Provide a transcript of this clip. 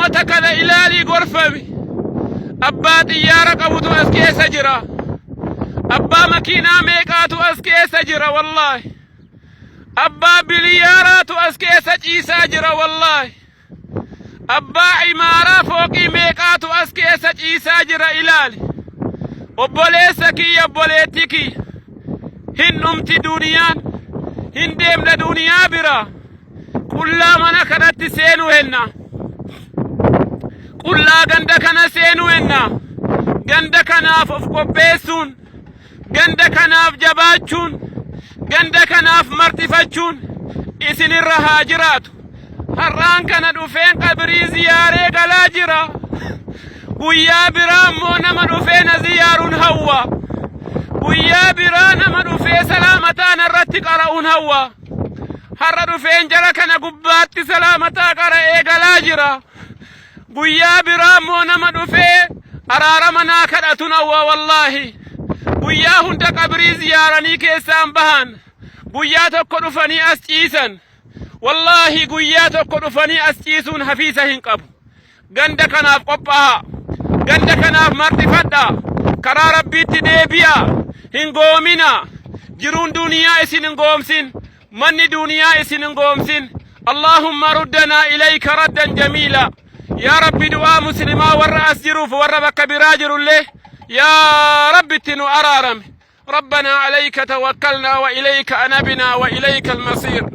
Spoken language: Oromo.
Ummata kana ilaalii gorfami. Abbaa xiyyaara qabutu as keessa jira. Abbaa makiinaa meeqaatu as keessa jira wallaahi. Abbaa biliyaaraatu as keessa ciisaa jira wallaahi. Abbaa imaaraa fooqii meeqaatu as keessa ciisaa jira ilaali. Obboleessa kiyya, obboleettii kiyya. Hin dhumti duuniyaan. Hin deemna duuniyaa bira. Qullaa mana kanatti seenuu henna. Qullaa ganda kana seenuu henna. Ganda kanaaf of qopheessuun, ganda kanaaf jabaachuun, ganda kanaaf marxifachuun isinirra haa jiraatu. Har'aan kana dhufeen qabrii ziyaaree galaa jira. Guyyaa biraa immoo nama dhufee na ziyaaruun hawwa. Guyyaa biraa nama dhufee salaamataa narratti qara'uun hawwa. Har'a dhufeen jara kana gubbaatti salaamataa qara'ee galaa jira. Guyyaa biraa immoo nama dhufee araarama naa kadhatun hawwa wallaahi. Guyyaa hunda qabrii ziyaaranii keessaan bahan. Guyyaa tokko dhufanii as ciisan. Wallaahi guyyaa tokko dhufanii as ciisuun hafiisa hin qabu. Ganda kanaaf qophaa'a. Ganda kanaaf marxifadha. Karaa Rabbiitti deebi'a. Hin goomina. Jiruun duniyaa isin hin goomsin. Manni duniyaa isin hin goomsin. Allahumma ruddanaa ilayka raddan jamiila. Yaa Rabbi, du'aa muslimaa warra as jiruuf warra bakka biraa jirullee yaa Rabbi itti nu araarame. ربنا عليك توكلنا وإليك أنبنا وإليك المصير.